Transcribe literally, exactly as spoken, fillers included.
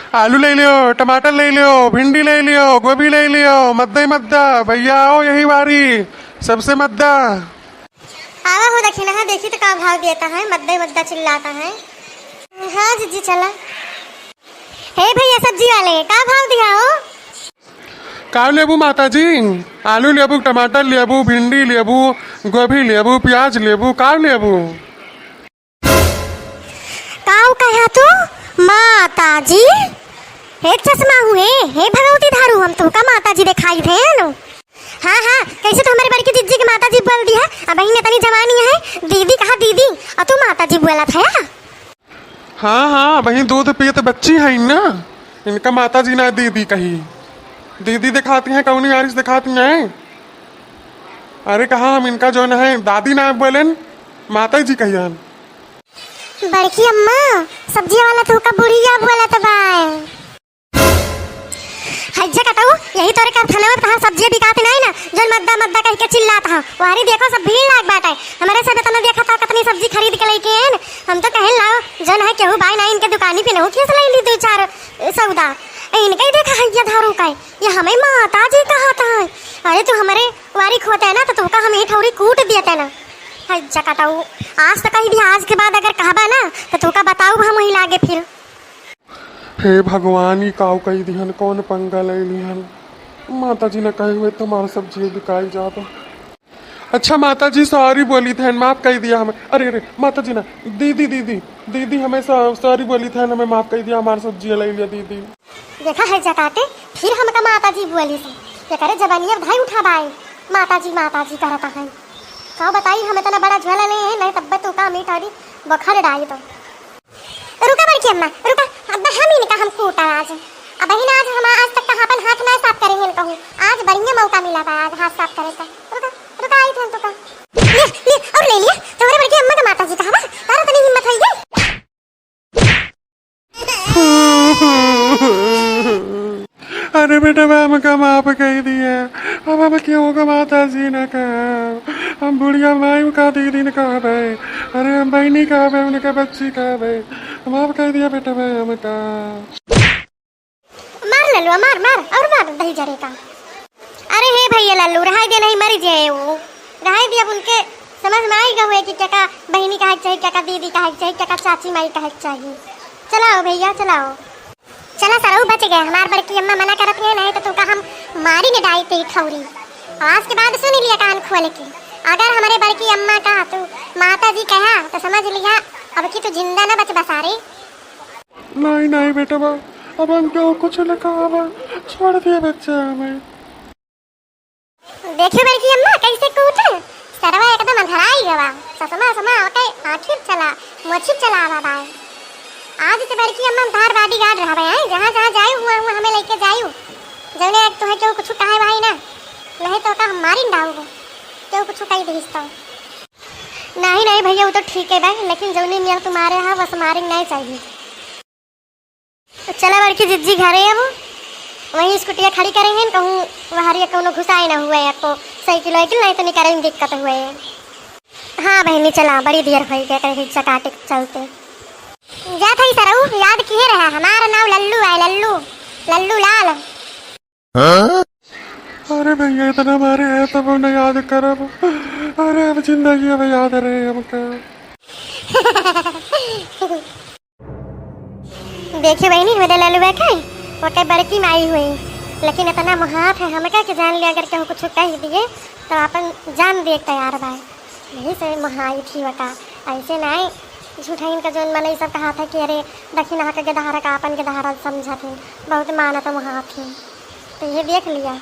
आलू ले लियो, टमाटर ले लियो, भिंडी ले लियो, गोभी ले लियो, मद्दा ही मद्दा, भैया आओ यही बारी, सबसे मद्दा। आवा हो दखिनहा, देखी तो का भाव देता है, मद्दा ही मद्दा चिल्लाता है। हाँ जीजी चला। हे भैया सब्जी वाले, का भाव दिया हो? का लेबू माता जी? आलू लेबू, टमाटर लेबू, भिंडी लेबू, गोभी लेबू, प्याज लेबू, का लेबू? काऊ कहा तू? माता जी? हे चश्मा हुए, हे भगवती धारू, हम तुहका माता जी देखाई थे नु। हाँ, हाँ, कैसे तो हमारे बड़की जिज्जी के माता जी बोल दिया। अब बहिन इतनी जवानी है, दीदी कहा दीदी, और तू माता जी बोला था। हाँ, हाँ, वही दूध पीत बच्ची है ना, इनका माता जी ना दीदी कही। दीदी दिखाती हैं, कौनी आरिस दिखाती हैं। अरे कहा हम इनका जौन है दादी ना बोलेन, माता जी कहियन। बड़की अम्मा, सब्जी वाला तुहका बुढ़िया बोलत बाय। हज्जा कटाऊ, यही तोरे कारखाना में तहार सब्जी बिकात नहीं ना, जौन मद्दा मद्दा कह के चिल्लात हा। वारी देखो सब भीड़ लाग बाटे, हमरे सब इतना देखा था कितनी सब्जी खरीद के लेके आएन। हम तो कहेन लाओ जौन है केहू बाय ना इनके दुकानी पे नहू खींच ले ली दो चार सौदा। इनके ही देखा हज्जा धारू का है। ये हमें माता जी कहा था। अरे तू हमारे वारी खोते ना तो तुका हम ही ठौरी कूट दिए थे ना। हज्जा कटाऊ, आज तो कही दिया, आज के बाद अगर कहबा ना तो तुका बताऊ हम वही लागे फिर। हे भगवान, ई काऊ कही दिहन, कौन पंगा ले लिहन? माता जी ने कहे हुए तुम्हारा सब्जी बिकाई जाता। अच्छा माता जी, सॉरी बोली थैन, माफ कही दिया हमें। अरे अरे माता जी ना, दीदी दीदी दीदी, हमें सॉ-, सॉरी बोली थैन, हमें माफ कही दिया, हमार सब्जी ले लिया दीदी। देखा है जकाते, फिर हमका माता जी बोली से, ये करे जबानिया भाई उठा बाए, माता जी माता जी करता है। का बताई, हम इतना बड़ा झोला नहीं है, नहीं तब्बे तू का मीठा भी बखर डाई तो। रुका बड़की अम्मा, रुका, अब हम इनका हम कूटा आज। अब ही ना आज हम आज तक कहाँ अपन हाथ ना साफ करे हैं कहूँ। आज बढ़िया मौका मिला बा आज हाथ साफ करे का। रुका, रुका आई थे तो का। ले, ले, और ले लिया। तोहरे बड़की अम्मा का माता जी कहा बा? तारा तनी हिम्मत होई गई। अरे बेटा, बा हमका माफ कही दिया। अब हम केहू का माता जी ना कहा, हम बुढ़िया माई का दीदी न कहबे। अरे हम बहनी कहबे, उनके बच्ची कहबे। माफ कही दिया बेटा, बा हमका। मार लल्लू, मार, मार, और मार दही जरे का। अरे हे भैया लल्लू, रहाई दे, नहीं मरी जाए वो। रहाई दे, अब उनके समझ में आई गए कि क्या का बहनी कहे के चाहिए, क्या का दीदी कहे के चाहिए, क्या का चाची माई कहे के चाहिए। चलाओ भैया, चलाओ। चला सरऊ बच गए, हमार बड़की अम्मा मना करत है, नहीं तो तुका हम मारी न डाई तेरी ठौरी। आज के बाद सुन लिया कान खोल के, अगर हमारे बड़की अम्मा का तू माता जी कहा तो समझ लिया अब की तू जिंदा न बच बसारे। नहीं, नहीं बेटवा, अब हम क्यों कुछ न कहबा, छोड़ दिया बच्चा हमें। देखियो बड़की अम्मा कैसे कूटे, सरवा एकदम अंधराई गवा। ससमा समा ओके आखिर चला, मोछी चला आवा बाय। आज से बड़की अम्मा हम तार bodyguard रहबे हैं, जहाँ जहाँ जायू हुआ हुआ हमें लेके जायू। जौने एक तुहे केहू कुछ कहे भाई ना, नहीं तो का हम मारिन डाउबो, केहू कुछ कही दिहिस तो। नहीं नहीं भैया, वो तो ठीक है भाई, लेकिन जौने मियाँ तुम्हारे यहाँ बस मारिन नहीं चाहिए। चला बड़की जिज्जी घरे अब, वहीं स्कूटिया खड़ी करे हैं, कहूँ वहरिया कौनो घुसाए ना हुए, या को साइकिल वाइकिल नहीं तो निकाले में दिक्कत हुए। हाँ बहनी चला, बड़ी देर भई गए कहीं चकाटे के चलते। जा था सरऊ, याद किए रहा, हमारा नाम लल्लू है, लल्लू, लल्लू लाल। अरे भैया, इतना मारे हैं तब न याद करब। अरे अब जिंदगी अब याद रहे हमका। देखियो बहिनी, मेरे ललुआ के, ओके बड़की माई हुई, लेकिन इतना मुहात है हमका कि जान लिया अगर केहू कुछ कह दिए तो अपन जान दिए तैयार बा। यही से मुहाई थी ओका, ऐसे नाय झूठाइन का जौन मनई सब कहा था कि अरे दखिनहा के गेदहारा का अपन गेदहारा समझत है, बहुत मानत मुहात है। तो ये देख लिया।